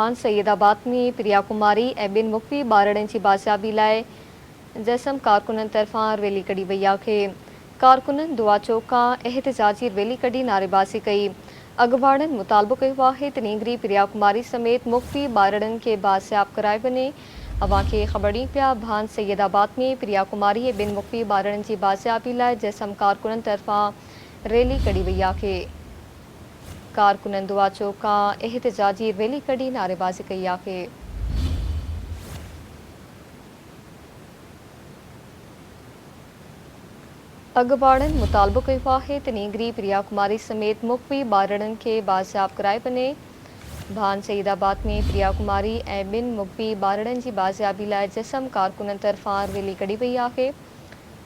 ڀان سيد آباد ۾ پريا ڪماري ۽ ٻن مغوي ٻارڙن جي بازيابي لاء جسم ڪارڪنن طرفان ريلي ڪڍي وئي آهي. ڪارڪنن دعا چوڪ کان احتجاجي ريلي ڪڍي نعريبازي ڪئي. اڳواڻن مطالبو ڪيو آهي ته نينگري پريا ڪماري سميت مغوي ٻارڙن کي بازياب ڪرايو وڃي. اوهان کي خبر ڏيون پيا ڀان سيد آباد ۾ پريا ڪماري ۽ ٻن مغوي ٻارڙن جي بازيابي لاء جسم ڪارڪنن طرفان ريلي ڪڍي وئي آهي. ڪارڪنن دعا چوڪ کان احتجاجي ريلي ڪڍي نعريبازي ڪئي آهي. اڳواڻن مطالبو ڪيو آهي ته نينگري پريا ڪماري سميت مغوي ٻارڙن کي بازياب ڪرايو وڃي. ڀان سعيد آباد ۾ پريا ڪماري ۽ ٻن مغوي ٻارڙن جي بازيابي لاء جسم ڪارڪنن طرفان ريلي ڪڍي وئي آهي.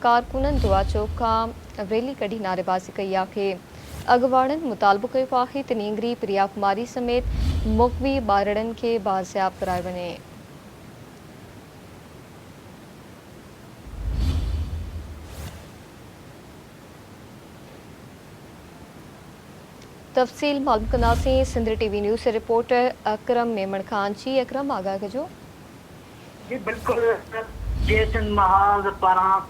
ڪارڪنن دعا چوڪ کان ريلي ڪڍي نعريبازي ڪئي آهي. اڳواڻن مطالبو ڪيو آهي ته نينگري پريا ڪماري سميت مغوي ٻارڙن کي بازياب ڪرايو وڃي. تفصيل معلوم ڪنداسين سنڌ ٽي وي نيوز رپورٽر اڪرم ميمڻ کان. جي اڪرم آگاهه ڪجو. جي بلڪل جي سنڌ محاذ پاران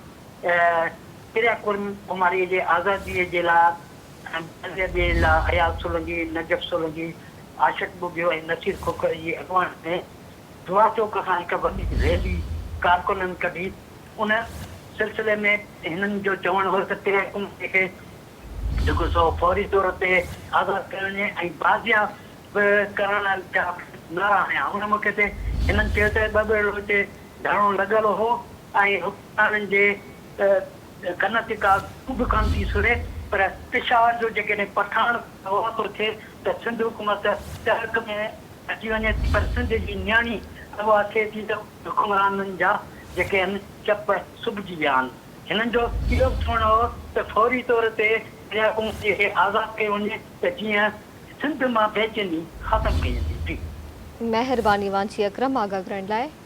پريا ڪماري جي آزادي جي لاء ۽ بازيابي لاء اياز سولنگي، نجف سولنگي، عاشق ٻگهيو ۽ نصير کوکر جي اڳواڻي ۾ دعا چوڪ کان هڪ وڏي ريلي ڪارڪنن ڪڍي ان سلسلي ۾ هنن جو چوڻ هو ته پريا ڪماري کي جيڪو سو فوري طور تي آزاد ڪيو وڃي ۽ بازياب به ڪرڻ جا نعرا هنيا. ان موقعي تي هنن چيو ته ٻه ٻيڙو تي ڌرڻو لڳل هو ۽ حڪمرانن جي ڪن تي ڪا جون به ڪانه ٿي سري پر پشاور جو جيڪڏهن پٺاڻ اغوا ٿو ٿئي ته سنڌ حڪومت تحرڪ ۾ اچي وڃي ٿي پر سنڌ جي نياڻي اغوا ٿئي ٿي ته حڪمرانن جا جيڪي آهن چپ سبجي ويا آهن. هنن جو اهو به چوڻ هو ته فوري طور تي پريا ڪماري کي آزاد ڪيو وڃي ته جيئن سنڌ مان بيچيني ختم ڪئي وڃي. جي. مهرباني وانچي اڪرم آگاهه ڪرڻ لاء.